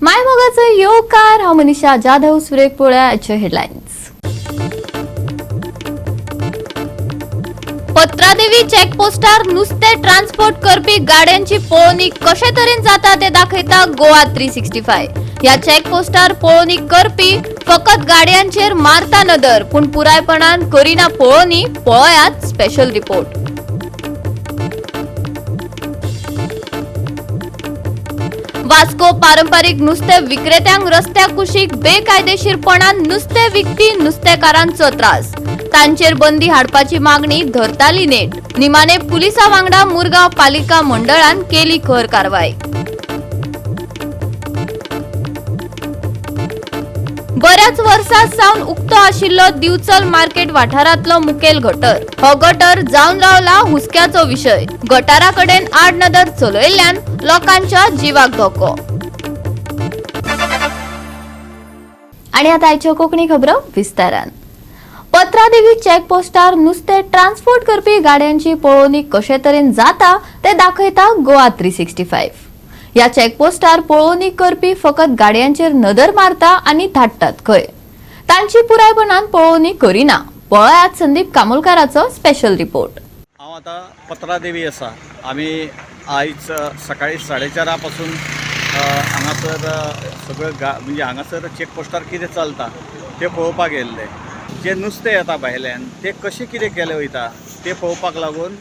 माय मोगाचो येवकार. हांव मनीषा जाधव. सुरेख पोळ्याचे हेडलायन्स. पत्रादेवी चेकपोस्टार नुस्तें ट्रान्सपोर्ट करपी गाड्यांची पळोवणी कशे तरेन जाता ते दाखयता गोवा 365. ह्या चेकपोस्टार पळोवणी करपी फकत गाडयांचेर मारता नदर, पूण पुरायपणान करिना पळोवणी. पळयात स्पेशल रिपोर्ट. वास्को पारंपरिक नुस्तें विक्रेत्यांक रस्त्या कुशीक बेकायदेशीरपणान नुस्तें विकपी नुस्तेकारांचो त्रास. तांचेर बंदी हाडपाची मागणी धरताली नेट. निमाणे पुलिसा वांगडा मुरगांव पालिका मंडळान केली खर कारवाय. बऱ्याच वर्सां सावन उक्तो आशिल्लो दिवचल मार्केट वाठारांतलो मुखेल गटर. हो गटर जावन रावला हुस्क्याचो विशय. गटारा कडेन आडनदर चलयल्ल्यान लोकांच्या जिवाक धोको. आणि आता आयच्यो कोंकणी खबरो विस्तारान. पत्रादेवी चेकपोस्टार नुस्तें ट्रान्सपोर्ट करपी गाड्यांची पळोवणी कशे तरेन जाता ते दाखयता गोवा 365. ह्या चेकपोस्टार पळोवणी करपी फकत गाडयांचेर नदर मारता आनी धाडटात खंय, तांची पुरायपणान पळोवणी करिना. पळयात संदीप कामोलकाराचो स्पेशल रिपोर्ट. हांव आतां पत्रादेवी आसा. आमी आयज सकाळी 4:30 पासून हांगासर सगळं म्हणजे हांगासर चेकपोस्टार कितें चलता तें पळोवपाक येयल्ले. जे नुस्तें येता भायल्यान तें कशें कितें केलें वयता तें पळोवपाक लागून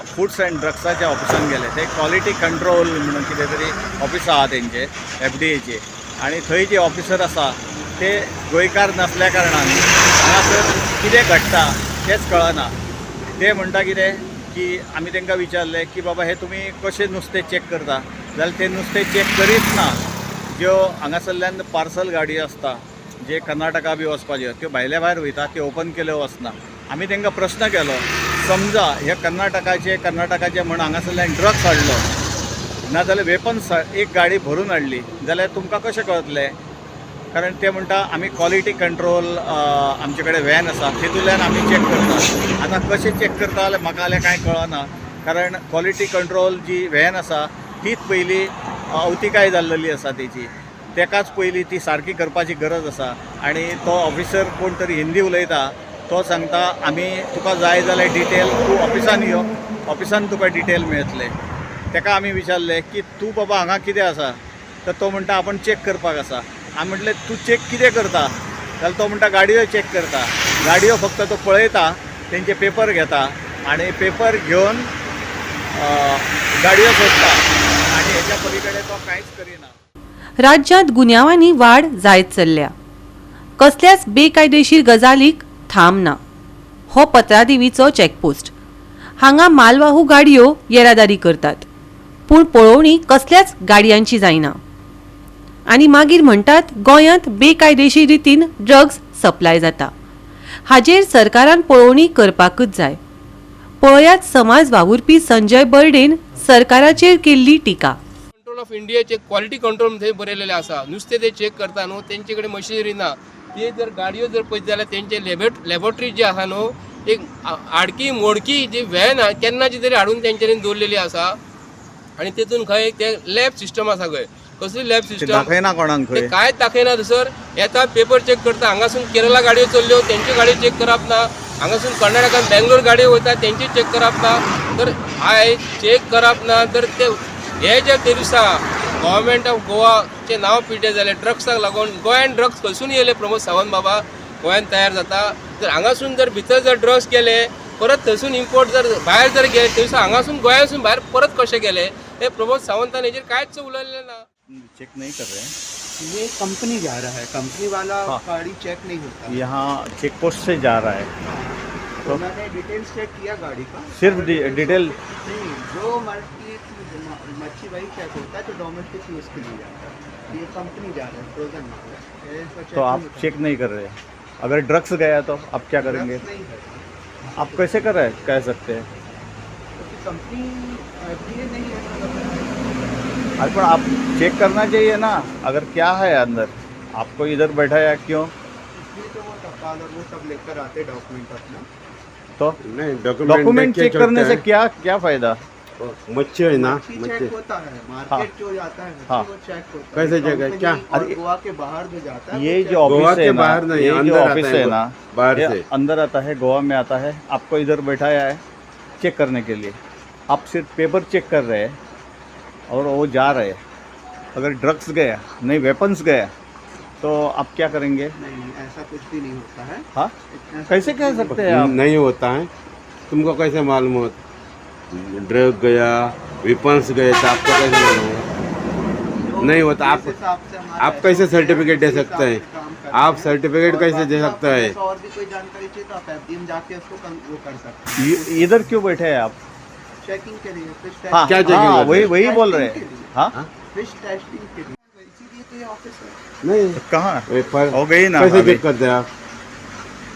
फुड्स अँड ड्रग्साच्या ऑफिसान गेले. ते क्वॉलिटी कंट्रोल म्हणून कितें तरी ऑफिस आहा तेंचें एफडीएचें, आनी थंय जे ऑफिसर आसा ते गोंयकार नासल्या कारणान हांगासर कितें घडटा तेंच कळना. ते म्हणटा कितें की आमी तांकां विचारलें की बाबा हे तुमी कशें नुस्तें चॅक करता, जाल्यार ते नुस्तें चॅक करीच ना. ज्यो हांगासरल्यान पार्सल गाडयो आसता जे कर्नाटका बी वचपाच्यो त्यो भायल्या भायर वयता, त्यो ओपन केल्यो वचना. आमी तांकां प्रश्न केलो, समजा हे कर्नाटकाचे म्हण हांगासरल्यान ड्रग्स हाडलो नाजाल्यार वेपन्स एक गाडी भरून हाडली जाल्यार तुमकां कशें कळतलें? कारण ते म्हणटा आमी क्वॉलिटी कंट्रोल आमचे कडेन व्हॅन आसा, तितूंतल्यान आमी चॅक करता. आतां कशें चॅक करता जाल्यार म्हाका जाल्यार कांय कळना, कारण क्वॉलिटी कंट्रोल जी व्हॅन आसा तीच पयली अवतिकाय जाल्लेली आसा तेजी, तेकाच पयली ती सारकी करपाची गरज आसा. आनी तो ऑफिसर कोण तरी हिंदी उलयता, तो सांगता आमी तुका जाय जाल्यार डिटेल तूं ऑफिसान यो, ऑफिसान तुका डिटेल मेळटले. तेका आमी विचारलें की तूं बाबा हांगा कितें आसा, तर तो म्हणटा आपूण चॅक करपाक आसा. आमी म्हटलें तूं चॅक कितें करता, जाल्यार तो म्हणटा गाडयो चॅक करता. गाडयो फक्त तो पळयता, तेंचे पेपर घेता आनी पेपर घेवन गाडयो सोदता आनी हेच्या पलीकडे तो कांयच करिना. राज्यांत गुन्यांवांनी वाड जायत चल्ल्या. कसल्याच बेकायदेशीर गजालीक थाम ना. हो पत्रादेवीचो चेकपोस्ट. हांगा मालवाहू गाडयो येरादारी करतात, पूण पळोवणी कसल्याच गाडयांची जायना आनी मागीर म्हणटात गोंयांत बेकायदेशीर रितीन ड्रग्स सप्लाय जाता. हाजेर सरकारान पळोवणी करपाकच जाय. पळयात समाज वावुरपी संजय बर्डेन सरकाराचेर केल्ली टिका. कंट्रोल ऑफ इंडियाचे क्वॉलिटी कंट्रोल थंय बरयलेलें आसा. नुस्तें ते चॅक करता न्हू, तेंचे कडेन मशिनरी ना. ते जर गाडयो जर पळयत जाल्यार तेंचे लॅबोरेटरी जी आसा न्हू, एक आडकी मोडकी जी व्हॅन केन्नाची तरी हाडून तेंच्यांनी दवरलेली आसा आनी तेतून खंय ते लॅब सिस्टम आसा खंय. कसली लॅब ते सिस्टम दाखयना कोणाक ते खंय. कांयच दाखयना. सर येता पेपर चॅक करता. हांगासून केरला गाडयो चल्ल्यो, तेंच्यो गाडयो चॅक करप ना. हांगासून कर्नाटकान बेंगलोर गाडयो वयता, तेंची चॅक करप ना. तर आयज चॅक करप ना तर ते हे जे ते दिसा गव्हर्मेंट ऑफ गोवाचें नांव पिड्ड्यार जालें ड्रग्साक लागून. गोंयान ड्रग्स खंयसून येयले प्रमोद सावंत बाबा? गोंयान तयार जाता. जर हांगासून जर भितर जर ड्रग्स गेले, परत थंयसून इम्पोर्ट जर भायर जर गेले, थंयसून हांगासून गोंयासून भायर परत कशे गेले हे प्रमोद सावंतान हेजेर कांयच उलयलें ना. चेक नहीं कर रहे हैं. ये कंपनी जा रहा है, कंपनी वाला. हाँ। गाड़ी चेक नहीं होता. यहाँ चेक पोस्ट से जा रहा है. तो मैंने डिटेल्स चेक किया गाड़ी का. सिर्फ डिटेल? नहीं, जो मछली मच्छी वही चेक होता है, तो डोमेस्टिक यूज के लिए जाता है. ये कंपनी जा रहा है, फ्रोजन माल है इसका चेक तो आप नहीं होता। चेक नहीं कर रहे? अगर ड्रग्स गया तो आप क्या करेंगे? ड्रग्स नहीं है। आप कैसे कर रहे हैं, कह सकते हैं? क्योंकि कंपनी एफडीए नहीं है। अरे पर आप चेक करना चाहिए ना, अगर क्या है अंदर. आपको इधर बैठाया क्यों? इसलिए तो वो टपाल और वो सब लेकर आते डॉक्यूमेंट अपना. तो नहीं, डॉक्यूमेंट डॉक्यूमेंट चेक करने से क्या क्या फायदा? मच्छी है ना, मच्छी मच्छी चेक होता है, मार्केट जो जाता है हाँ। मच्छी वो चेक होता है। कैसे चेक है? कंपनी क्या? और अरे- गोवा के बाहर जो जाता है ये वो जो ऑफिस गोवा है के ना, बाहर नहीं, ये जो अंदर आता ऑफिस है है ना, बाहर ये से। अंदर आता है, गोवा में आता है। आपको इधर बैठाया है चेक करने के लिए। आप सिर्फ पेपर चेक कर रहे हैं और वो जा रहे हैं। अगर ड्रग्स गया नहीं, वेपन्स गया, तो आप क्या करेंगे? नहीं नहीं, ऐसा कुछ भी नहीं होता है। हाँ, ऐसा कैसे कुछ कह भी नहीं सकते हैं आप? नहीं होता है। तुमको कैसे मालूम हो ड्रग गया, वेपन्स गए, तो आपको कैसे मालूम होगा? जो नहीं होता। जिस हिसाब से हमारा आप कैसे SOP है, सर्टिफिकेट दे उसी सकते हिसाब हैं? से काम करते आप हैं। सर्टिफिकेट और कैसे बाकी दे आपको सकते हैं? जैसा और भी कोई जानकारी चाहिए तो आप एफडीएम जाके उसको वो कर सकते हैं। इधर क्यों बैठे हैं आप? चेकिंग के लिए, फिश हाँ, क्या checking हाँ, करते वही हैं? वही बोल रहे Testing के हैं। लिए। हाँ, फिश टेस्टिंग के लिए, इसीलिए तो ये ऑफिस है। नहीं, कहाँ वेपर हो गई ना कैसे अभी? चेक करते हैं आप?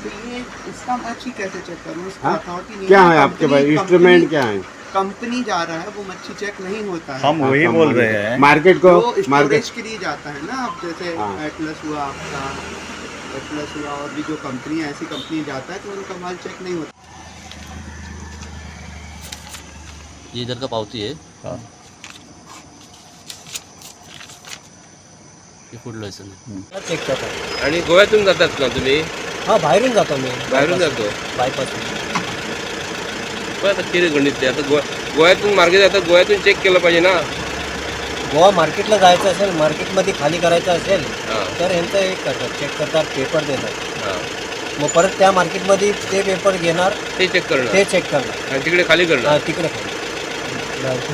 तो ये इसका मच्छी कैसे चेक करूँ, इसका हाँ? अथॉरिटी नहीं क्या है आपके पास इंस्ट्रूमेंट क्या है? कंपनी जा रहा है वो मच्छी चेक नहीं होता है। हम वही बोल रहे हैं। मार्केट को जो स्टोरेज मार्केट के लिए जाता है ना, आप जैसे हाँ। एटलस हुआ आपका, एटलस हुआ और भी जो कंपनी है, ऐसी कंपनी जाता है तो उनका माल चेक नहीं होता। ये इधर का पावती है। हाँ। ये फूड लायसन है। चेक करतात. आणि गोव्यातून जातात ना तुम्ही? हा, बाहेरून जातो मी. बाहेरून जातो. बायपास. पण आता किती गणित ते आता गोव्यातून मार्गे जातात, गोव्यातून चेक केलं पाहिजे ना. गोवा मार्केटला जायचं असेल, मार्केटमध्ये खाली करायचं असेल हां. तर ह्यांचं एक करतात, चेक करतात, पेपर देतात. हां. मग परत त्या मार्केटमध्ये ते पेपर घेणार, ते चेक करणार, ते चेक करणार आणि तिकडे खाली हा, करणार. तिकडे खाली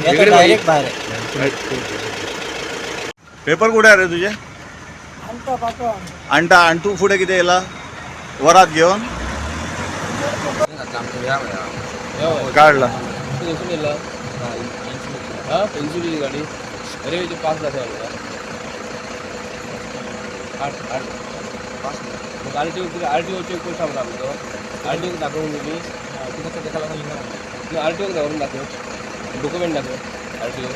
तिकडे डायरेक्ट बाहेर आहे. पेपर कुठे आहे रे तुझे? आणता आणि तू फुडें कितें येयला वरात घेवन काडला. खंयसून येयला? हां, खंयसून येयली गाडी? अरे ते 5 लाख आठ आठ मग आरटीओ, आरटीओ चेक पोस्ट आमकां आमचो आरटीओ दाखोवन तुमी आरटीओ दाखोवन दाखव, डॉक्युमेंट दाखव आरटीओ.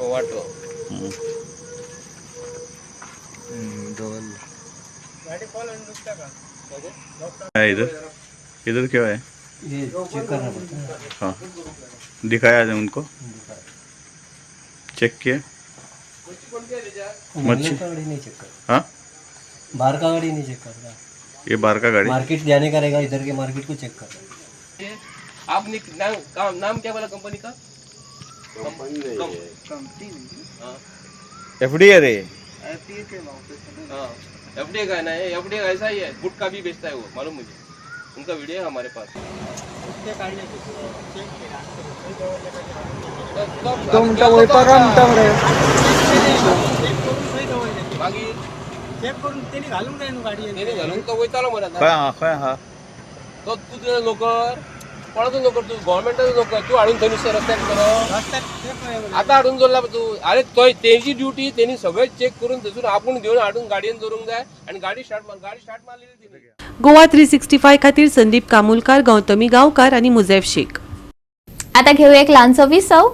वाटो. है इधर, इधर क्यों है? ये चेक करना पड़ता है. हाँ, दिखाया है उनको, चेक किया मच्छी? का गाड़ी नहीं चेक करता. हाँ, बाहर का गाड़ी नहीं चेक करता. ये बाहर का गाड़ी मार्केट जाने का रहेगा, इधर के मार्केट को चेक करता. आपने नाम नाम क्या बोला कंपनी का? कंपनी नहीं, एफ डी रे. एफडीए के ऑफिस है ना. हाँ, एफ का है ना, एफ डी ऐसा ही है, गुटखा भी बेचता है वो, मालूम मुझे, उनका वीडियो है हमारे पास. मागीर चेक करून त्यांनी घालून जाय गाडी. तेणी घालून तो वयतालो मरे खंय आतां. हा, खंय हा? तो तूं तुजो नोकर, कोणाचो नोकर तूं? गव्हर्मेंटाचो नोकर तूं हाडून थंय नुस्तें रस्त्यार करप? आतां हाडून दवरला तूं. अरे तो तेजी ड्युटी, तेणी सगळें चेक करून थंयसून आपूण घेवन हाडून गाडयेन दवरूंक जाय आनी गाडी स्टार्ट मार, गाडी स्टार्ट मारलेली तेणी. गोवा 365 खातीर संदीप कामुलकार, गौतमी गांवकार आनी मुझेफ शेख. आता घेऊया एक ल्हानसो विसव.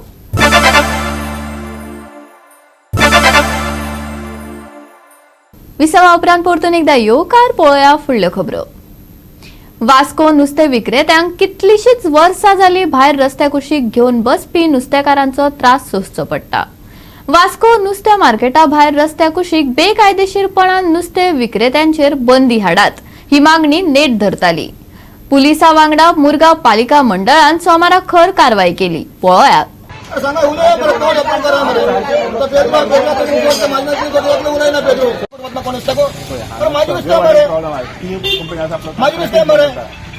विसवा उपरांत परतून एकदा येवकार. पळोवया फुडल्यो खबरो. वास्को नुस्तें विक्रेत्यांक कितलीशीच वर्सां जाली भायर रस्त्या कुशीक घेवन बसपी नुस्तेकारांचो त्रास सोंसचो पडटा. वास्को नुस्तें मार्केटा भायर रस्त्या कुशीक बेकायदेशीरपणान नुस्तें विक्रेत्यांचेर बंदी हाडात ही मागणी नेट धरताली. पुलिसा वांगडा मुरगांव पालिका मंडळान सोमारा खर कारवाई केली. पळोवया.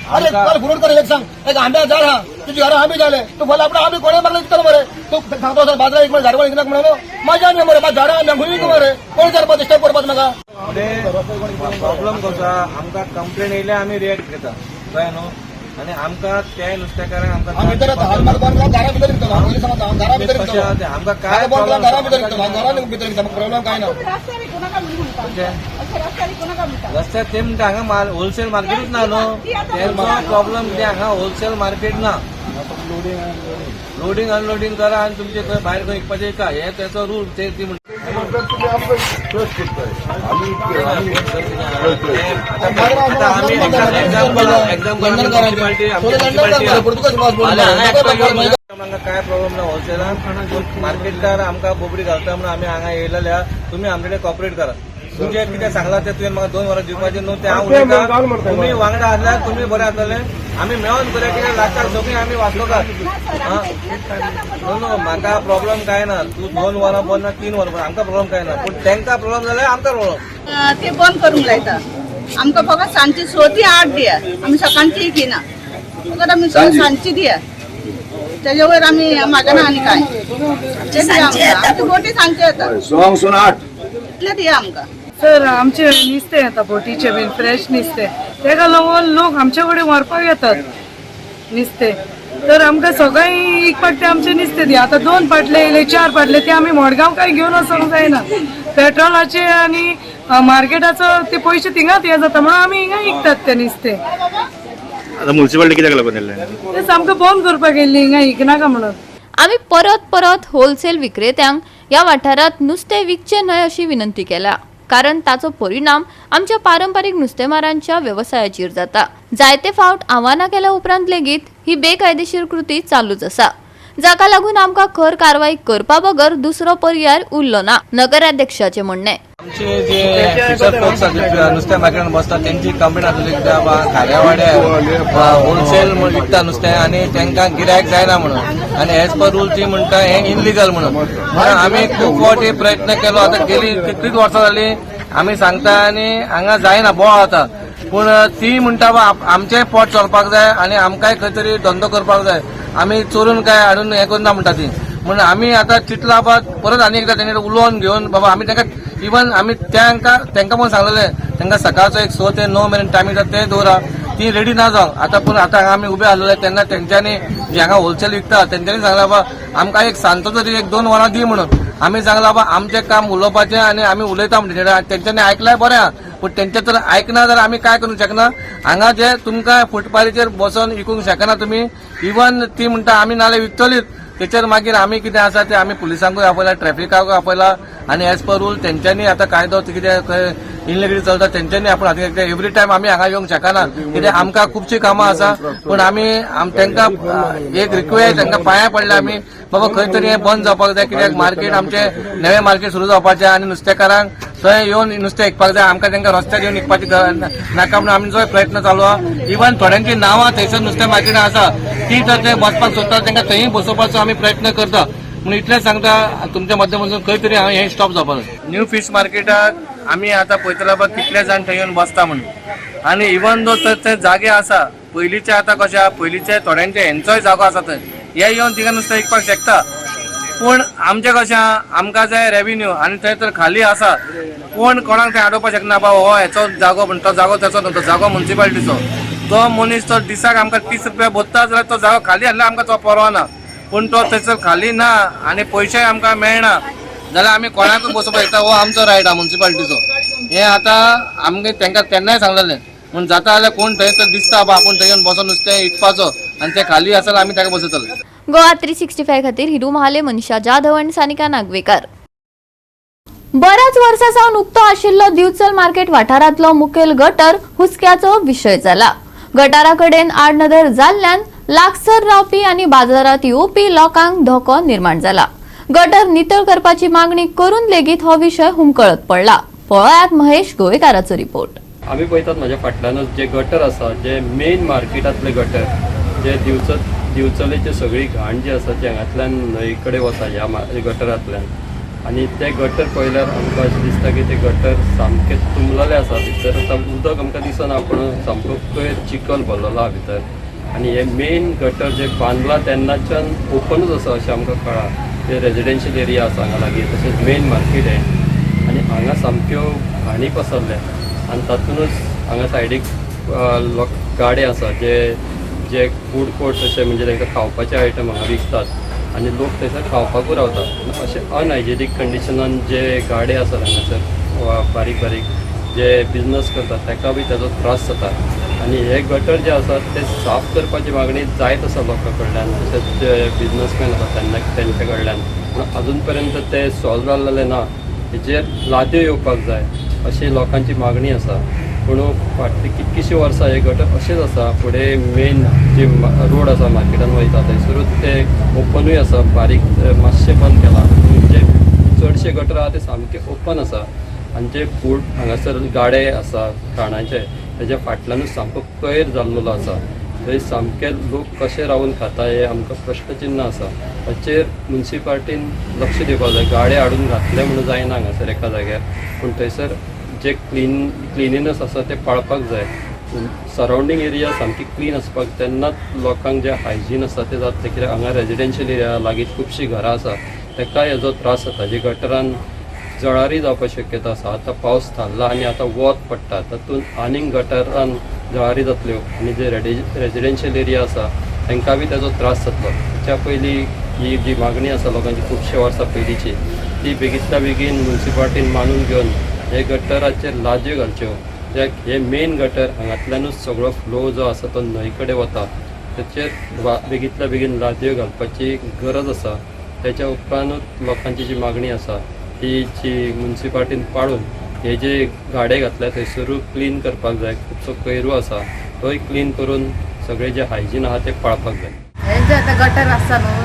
अरे काल फुरून कर एक सांग, एक आंब्या झाड हा तुझी घरा आंबे झाले, तू भले आपण आंबे कोणे मारले तितलो मरे. तू सांगतो सर बाजारात एक झाड विकनाक म्हणून माझ्या आंबे मरे, झाडां आंबे खंय विकू मरे? कोण विचारपाक डिस्टर्ब करपाक म्हाका? प्रॉब्लम कसो आहा, आमकां कंप्लेन येयल्या आमी रिएक्ट घेता, कळ्ळें न्हू? आनी आमकां ते नुस्तेकारांक हांव आमकां भितर येता, हात मार बंद घरा भितर विकतलो. हांव पयलीं सांगता, हांव घरा भितर कशें विकतलो. आहा तें, आमकां काय घरा बंद प्रॉब्लम घरा भितर विकतलो, हांव घरा भितर विकता, म्हाका प्रॉब्लम काय ना. रस्त्यार ते म्हणटा हांगा होलसेल मार्केटूच ना न्हू, तेंचो प्रॉब्लम ते हांगा होलसेल मार्केट ना. लोडींग अनलोडींग करा आनी तुमचे खंय भायर खंय विकपाचें विका, हे तेचो रूल. ते ती म्हणटा करता तुमी आमकां ट्रस्ट करताय. आमी आमकां काय प्रॉब्लेम ना होलसेलान, मार्केटकार आमकां बोबडी घालता म्हणून आमी हांगा येयलेले. तुमी आमचे कडेन कॉपरेट करा. तुमचें कितें सांगलां तें तुवें म्हाका 2 वरां दिवपाचें न्हू तें हांव उलयतां. तुमी वांगडा आसल्यार तुमी बरें आसतलें. आमी मेळोन करया कित्याक लाखार सगळीं आमी वास्कोकार. न्हू न्हू म्हाका प्रॉब्लेम काय ना. तूं 2 वरां बंद ना 3 वरां बंद, आमकां प्रॉब्लेम काय ना. पूण तांकां प्रॉब्लेम जाल्यार आमकां प्रॉब्लेम. ते बंद करूंक लायता आमकां. फकत सांजची 6 ती 8 दिया, आमी सकाळची घेयना. फकत आमी सांजची दिया, तेजे वयर आमी मागना आनी काय ते दिया आमकां. आमची बोटी सांजची येता. 6 सून 8 इतलें दिया आमकां. सर आमचे नुस्तें येता बोटीचें बीन फ्रेश नुस्तें, तेका लागून लोक आमचे कडेन व्हरपाक येतात नुस्तें. तर आमकां सगळें एक पाटले आमचें नुस्तें दिया. आतां 2 पाटले येयले 4 पाटले ते आमी मडगांव काय घेवन वचोंक जायना. पेट्रोलाचे आनी मार्केटाचो ते पयशे थिंगाच हें जाता म्हणून आमी हिंगा विकतात तें नुस्तें. आतां म्युन्सिपालिटी कित्याक लागून येयल्लें? ते सामकें बंद करपाक येयल्ली हिंगा विकनाका म्हणून. आमी परत परत होलसेल विक्रेत्यांक ह्या वाठारांत नुस्तें विकचें न्हय अशी विनंती केल्या, कारण ताचो परिणाम आमच्या पारंपारीक नुस्तेमारांच्या वेवसायाचेर जाता. जायते फावट आव्हानां केल्या उपरांत लेगीत ही बेकायदेशीर कृती चालूच आसा, जाका लागून आमकां खर कारवाय करपा बगर दुसरो पर्याय उरलो ना, नगराध्यक्षाचें म्हणणें. आमचे जे फिशर फोक्स नुस्त्या मार्केटान बसतात तेंची कंप्लेन आसली कित्याक खाऱ्यावाड्यार होलसेल विकता नुस्तें आनी तांकां गिरायक जायना म्हणून, आनी एज पर रूल ती म्हणटा हें इनलिगल म्हणून. आमी खूब फावटी प्रयत्न केलो. आतां गेली कितलींच वर्सां जाली आमी सांगता आनी हांगा जायना बोवाळ जाता. पूण ती म्हणटा आमचें पोट चलपाक जाय आनी आमकांय खंय तरी धंदो करपाक जाय, आमी चोरून काय हाडून हें करना म्हणटा ती. म्हणून आमी आतां चिंतला बा परत आनी एकदां तेंचे उलोवन घेवन बाबा आमी तांकां इवन आमी तांकां पण सांगलेलें तांकां सकाळचो एक 6 ते 9 मेरेन टायमींग जाता ते दवरा, ती रेडी ना जावंक. आतां पूण आतां हांगा आमी उबे आसलेले तेन्ना तेंच्यांनी जे हांगा होलसेल विकता तेंच्यांनी सांगलां बाबा आमकां एक सांजचो तरी 1-2 वरां दी म्हणून. आमी सांगलां बाबा आमचें काम उलोवपाचें आनी आमी उलयता म्हणटा. तेंच्यांनी आयकल्यार बरें आहा, पूण तेंचें तर आयकना जाल्यार आमी काय करूंक शकना. हांगा जे तुमकां फुटपाथीचेर बसोन विकूंक शकना तुमी. इवन ती म्हणटा आमी नाल्यार विकतलीच. तेचेर मागीर आमी कितें आसा तें आमी पुलिसांकूय आपयला, ट्रॅफिकाकूय आपयला आनी एज पर रूल तेंच्यांनी आतां कायदो कितें इनलिगली चलता तेंच्यांनी आपूण हातीन एवरी टायम आमी हांगा येवंक शकना कित्याक आमकां खुबशीं कामां आसा. पूण आमी तांकां एक रिक्वेस्ट, तांकां पांया पडले आमी बाबा खंय तरी हें बंद जावपाक जाय कित्याक मार्केट आमचें नवें मार्केट सुरू जावपाचें आनी नुस्तेकारांक थंय येवन नुस्तें विकपाक जाय. आमकां तांकां रस्त्यार येवन विकपाची नाका म्हणून आमचो प्रयत्न चालू आहा. इवन थोड्यांची नांवां थंयसर नुस्तें मार्केटान आसा ती तर ते बसपाक सोदता तांकां थंय बसोवपाचो आमी प्रयत्न करता. म्हणून इतलें सांगता तुमच्या माध्यमातून खंय तरी हांव हें स्टॉप जावपाक जाय. न्यू फिश मार्केटाक आमी आतां पळयतले बाबा कितले जाण थंय येवन बसता म्हणून, आनी इवन दो थंय जागे आसा पयलींचे आतां कशें पयलींचे थोड्यांचे हेंचोय जागो आसा थंय हे येवन थिंगा नुस्तें विकपाक शकता. पूण आमचें कशें आमकां जाय रेविन्यू आनी थंय तर खाली आसा कोण कोणाक थंय आडोवपाक शकना बाबा हो हेचो जागो म्हण तो जागो तेचो न्हू, तो जागो म्युन्सिपालिटीचो. तो मनीस तो दिसाक आमकां 30 रुपया भरता जाल्यार तो जागो खाली आसल्यार आमकां तो परवा ना, पूण तो थंयसर खाली ना आनी पयशेय आमकां मेळना जाल्यार आमी कोणाकूय बसोवपाक शकता. हो आमचो रायट आहा म्युन्सिपालिटीचो. हें आतां आमगे तांकां तेन्नाय सांगलेलें पूण जाता जाल्यार कोण थंय तर दिसता बाबा आपूण थंय येवन बसोन नुस्तें विकपाचो आनी तें खाली आसा जाल्यार आमी ताका बसयतले. गोवा 365 खातीर हिरू महाले, मनीषा जाधव आनी सानिका नागवेकर. बऱ्याच वर्सां सावन उक्तो आशिल्लो दिवचल मार्केट वाठारांतलो मुखेल गटर हुस्क्याचो विशय जाला. गटारा कडेन आडनदर जाल्ल्यान लागसर रावपी आनी बाजारांत येवपी लोकांक धोको निर्माण जाला. गटर नितळ करपाची मागणी करून लेगीत हो विशय हुमकळत पडला. पळयात महेश गोवेकाराचो रिपोर्ट. आमी पळयतात म्हाज्या फाटल्यानूच जे गटर आसा, जे मेन मार्केटांतले गटर, जे दिवचलेची सगळी घाण जी आसा ती हांगांतल्यान न्हंय कडेन वता ह्या गटरांतल्यान, आनी ते गटर पळयल्यार आमकां अशें दिसता की ते गटर सामकें तुंबलेलें आसा. भितर आतां उदक आमकां दिसना पूण सामको कयर चिखल भरलेलो आसा भितर, आनी हे मेन गटर जे बांदलां तेन्नाच्यान ओपनूच आसा अशें आमकां कळ्ळां. ते रेजिडेन्शियल एरिया आसा हांगा लागीं, तशेंच मेन मार्केट हें, आनी हांगा सामक्यो घाणी पसरल्या आनी तातूंतच हांगा सायडीक लोक गाडे आसा जे जे फूड कोर्ट अशें म्हणजे तांकां खावपाचे आयटम हांगा विकतात आनी लोक थंयसर खावपाकूय रावतात. अशें अनहायजेनीक कंडिशनान जे गाडे आसात हांगासर वा बारीक बारीक जे बिजनस करतात ताका बी ताजो त्रास जाता. आनी हे गटर जे आसात ते साफ करपाची मागणी जायत आसा लोकां कडल्यान, तशेंच जे बिजनसमॅन आसात तेन्ना तेंच्या कडल्यान, पूण अजून पर्यंत ते सॉल्व जाल्लेले ना. हेजेर लाद्यो येवपाक जाय अशी लोकांची मागणी आसा. पूण फाटलीं कितकीशीं वर्सां हें गटर अशेंच आसा. फुडें मेन जी रोड आसा मार्केटान वयता थंयसरूच तें ओपनूय आसा, बारीक मातशें बंद केलां. जे चडशे गटर आहा ते सामके ओपन आसा आनी जे फूड हांगासर गाडे आसा खाणाचे तेज्या फाटल्यानूच सामको कोयर जाल्लो आसा. थंय सामके लोक कशे रावन खाता हें आमकां प्रश्नचिन्न आसा. ताचेर मुन्सिपाल्टीन लक्ष दिवपाक जाय. गाडे हाडून घातले म्हणून जायना हांगासर एका जाग्यार, पूण थंयसर जे क्लिनिनेस आसा तें पाळपाक जाय. सरावंडींग एरिया सामकी क्लीन आसपाक तेन्नाच लोकांक जें हायजीन आसा तें जातलें. कित्याक हांगा रेजिडेन्शियल एरिया लागींच खुबशीं घरां आसा, ताका हेजो त्रास जाता. जे गटरान जळारी जावपाची शक्यता आसा. आतां पावस थारला आनी आतां वत पडटा, तातूंत आनीक गटरान जळारी जातल्यो आनी जे रेजिडेन्शियल एरिया आसा तांकां बी ताजो त्रास जातलो. ताच्या पयलीं ही जी मागणी आसा लोकांची खुबशे वर्सां पयलींची ती बेगींतल्या बेगीन मुन्सिपाल्टीन मानून घेवन हे गटराचेर लाद्यो घालच्यो. कित्याक हे मेन गटर हांगांतल्यानूच सगळो फ्लो जो आसा तो न्हंय कडेन वता, ताचेर बेगींतल्या बेगीन लाद्यो घालपाची गरज आसा. त्याच्या उपरांतूच लोकांची जी मागणी आसा ती जी मुन्सिपाल्टीन पाळून हे जे गाडे घातल्या थंयसरूय क्लीन करपाक जाय. खुबसो कोयरू आसा तोय क्लीन करून सगळें जें हायजीन आहा तें पाळपाक जाय. हे जे आतां गटर आसा न्हू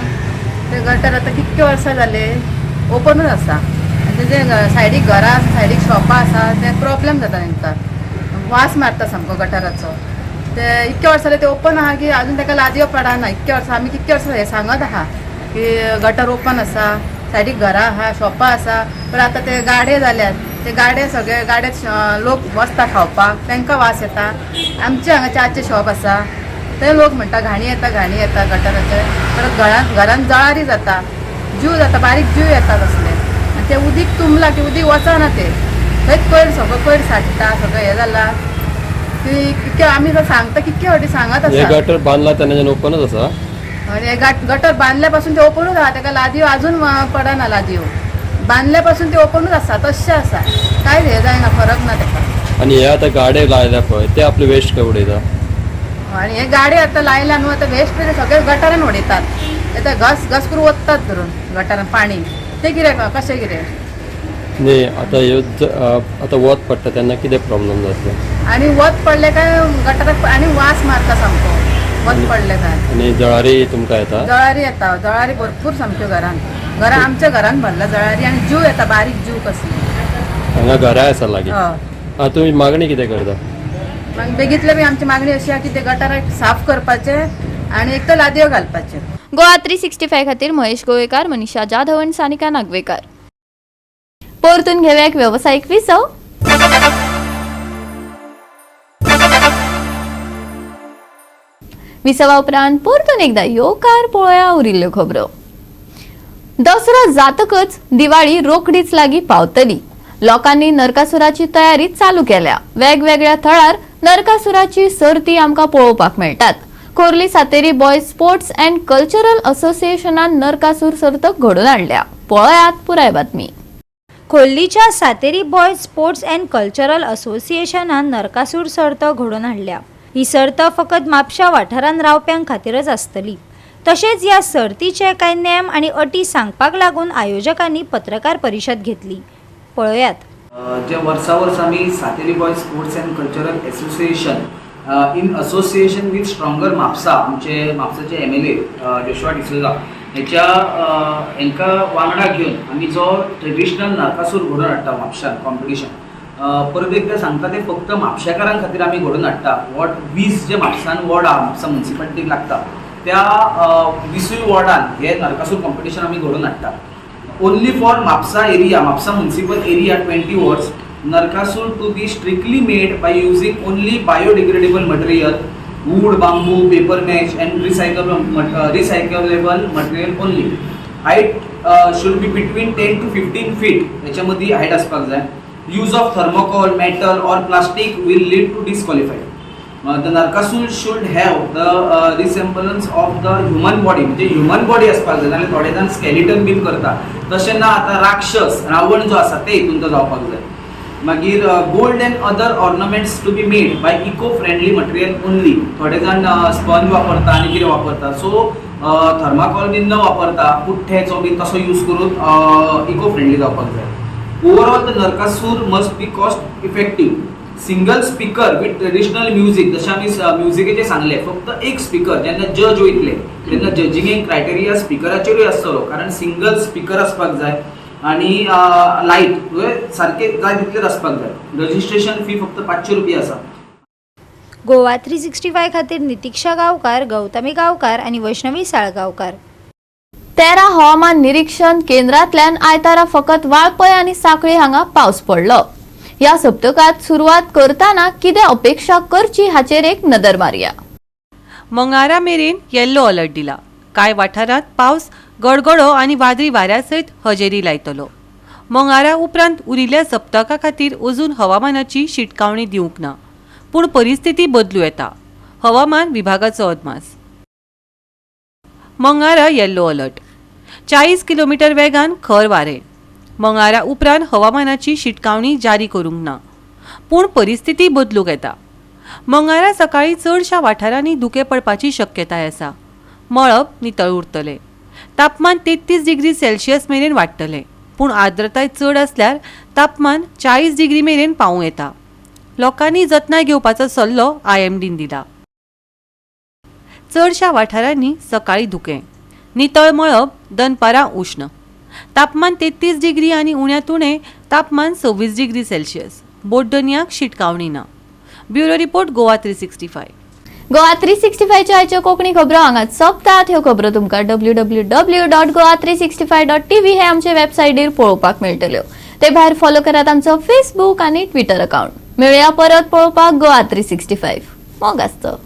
ते गटर आतां कितके वर्सां जाले ओपनूच आसा आनी तेजे सायडीक घरां आसा, सायडीक शॉपां आसा, ते प्रॉब्लेम जाता तांकां, वास मारता सामको गटराचो. ते इतके वर्सां जाले ते ओपन आहा की अजून ताका लादयो पडना. इतके वर्सां आमी कितके वर्सां हें सांगत आहा की गटर ओपन आसा, सायडीक घरां आहा, शॉपां आसा, पण आतां ते गाडे जाल्यात, ते गाडे सगळे गाडे लोक बसता खावपाक, तांकां वास येता. आमचे हांगा च्याचे शॉप आसा, ते लोक म्हणटा घाणी येता, घाणी येता गटराचे. परत घरान घरान जळारी जाता, जीव जाता, बारीक जीव येता तसले. आनी ते उदीक तुंबला की उदीक वचना, ते थंयच कोयर सगळो कोयर साठटा, सगळें हें जाला की कितके आमी सांगता कितके फावटी सांगत हे आसा. गटर बांदला तेन्नाच्यान ओपनच आसा. आनी हे गटर बांदल्या पासून ते ओपनूच आहा, ताका लादयो अजून पडना. लादयो बांदल्या पासून ते ओपनूच आसा, तशें आसा, कांयच हें जायना, फरक ना ताका. आनी हे आतां गाडे लायल्या पळय ते आपले वेस्ट खंय उडयता? आनी हे गाडे आतां लायल्या न्हू, आतां वेस्ट सगळे गटारान उडयतात. आतां घस घस करून वतात धरून गटारान पाणी, तें कितें कशें कितें? न्ही आतां ह्यो आतां वत पडटा तेन्ना कितें प्रॉब्लम जातलो? आनी वत पडलें काय गटाराक आनी वास मारता सामको वत पडलें काय. आनी जळारी तुमकां येता? जळारी येता, जळारी भरपूर सामक्यो घरान, घरां आमच्या घरान भरला जळारी आनी जीव येता, बारीक जीव कसली. हांगा घरां आसा लागीं. हय. आं, तुमी मागणी कितें करता? मागीर बेगीतले बी आमची मागणी अशी आहा की ते गटाराक साफ करपाचे आनी एक तर लादयो घालपाचे. गोवा 365 खातीर महेश गोवेकार, मनीषा जाधव आनी सानिका नागवेकर. परतून घेवया एक वेवसायीक विसव. विसवा उपरांत परतून एकदा येवकार पळोवया उरिल्ल्यो खबरो. दसरो जातकच दिवाळी रोखडीच लागीं पावतली. लोकांनी नरकासुराची तयारी चालू केल्या. वेगवेगळ्या थळार नरकासुराची सर्ती आमकां पळोवपाक मेळटात. Khorlim Sateri boys sports and cultural असोसिएशनान Narakasur सर्त घडोवन हाडल्या. पळयात पुराय बातमी. खोर्लीच्या Sateri boys sports and cultural असोसिएशनान Narakasur सर्त घडोवन हाडल्या. ही सर्त फकत म्हापशा वाठारांत रावप्यां खातीरच आसतली. तशेंच ह्या सर्तीचे कांय नेम आनी अटी सांगपाक लागून आयोजकांनी पत्रकार परिशद घेतली. पळयात. जे वर्सा वर्सा आमी Sateri boys sports and cultural association in association with stronger Mapusa, आमचे म्हापसाचे MLA Joshua D'Souza हेच्या हेंकां वांगडा घेवन आमी जो ट्रेडिशनल नरकासूर घडोवन हाडटा म्हापशान कॉम्पिटिशन, परत एकदां सांगता ते फक्त म्हापशेकारां खातीर आमी घडोवन हाडटा. वॉर्ड 20 जे म्हापसान वॉर्ड आहा, म्हापसा मुन्सिपालिटीक लागता, त्या 20 वॉर्डान हे नरकासूर कॉम्पिटिशन आमी घडोवन हाडटा. Only for Mapsa area, Mapsa municipal area, 20 wards. Narkasur to be strictly made by using only biodegradable material, wood, bamboo, paper mache and recyclable material only. Height should be between 10 to 15 feet, याच्यामध्ये height असपाक जाय. Use of thermocol, metal or plastic will lead to disqualified. The Narkasur should have the resemblance of the human body, म्हणजे human body आसपाक जाय. नाल्यार थोडे जाण skeleton बीन करता, तशें ना. आतां राक्षस रावण जो आसा ते हितून तो जावपाक जाय. मागीर gold and other ornaments to be made by eco friendly material only. थोडे जाण स्पंज वापरता आनी कितें वापरता, सो थर्माकॉल बीन न वापरता पुठ्ठ्याचो बीन तसो यूज करून इको फ्रेंडली जावपाक जाय. Overall the Narakasur must be cost effective. Single speaker with traditional music, जशें आमी म्युजिकेचें सांगलें, फक्त एक स्पिकर. जेन्ना जज वयतले तेन्ना जजिंगेक क्रायटेरिया स्पिकराचेरूय आसतलो, कारण सिंगल स्पिकर आसपाक जाय आनी लायट सारके जाय तितलेच आसपाक जाय. रजिस्ट्रेशन फी फक्त 500 रुपया आसा. गोवा 365 खातीर नितीक्षा गांवकार, गौतमी गांवकार आनी वैष्णवी साळगांवकार. 13 हवामान निरीक्षण केंद्रांतल्यान आयतारा फकत वाळपय आनी सांखळी हांगा पावस पडलो. ह्या सप्तकात सुरवात करतना कितें अपेक्षा करची हाचेर एक नदर मारया. मंगळारा मेरेन येल्लो अलर्ट दिला. कांय वाठारांत पावस गडगडो आनी वादळी वाऱ्या सयत हजेरी लायतलो. मंगळारा उपरांत उरिल्ल्या सप्तका खातीर अजून हवामानाची शिटकावणी दिवंक ना, पूण परिस्थिती बदलू येता, हवामान विभागाचो अदमास. मंगळारा येल्लो अलर्ट. 40 किलोमिटर वेगान खर वारें. मंगळारा उपरांत हवामानाची शिटकावणी जारी करूंक ना, पूण परिस्थिती बदलूंक येता. मंगळारा सकाळीं चडशा वाठारांनी धुकें पडपाची शक्यताय आसा. मळब नितळ उरतलें. तापमान 33 डिग्री सेल्सियस मेरेन वाडटलें, पूण आर्द्रताय चड आसल्यार तापमान 40 डिग्री मेरेन पावूं येता. लोकांनी जतनाय घेवपाचो सल्लो आयएमडीन दिला. चडशा वाठारांनी सकाळीं धुकें, नितळ मळब, दनपारां उश्ण. तापमान 33 डिग्री आनी उण्यांत उणें तापमान 26 डिग्री सेल्सियस. बोड्डणयाक शिटकावणी ना. Bureau report, Goa 365. Goa 365च्या आयच्यो कोंकणी खबरो हांगाच सोंपतात. ह्यो खबरो तुमकां www.goa365.tv हे आमचे वेबसायटीर पळोवपाक मेळटल्यो. ते भायर फॉलो करात आमचो फेसबूक आनी ट्विटर अकाउंट. मेळया परत पळोवपाक गोवा 365. मोग आसचो.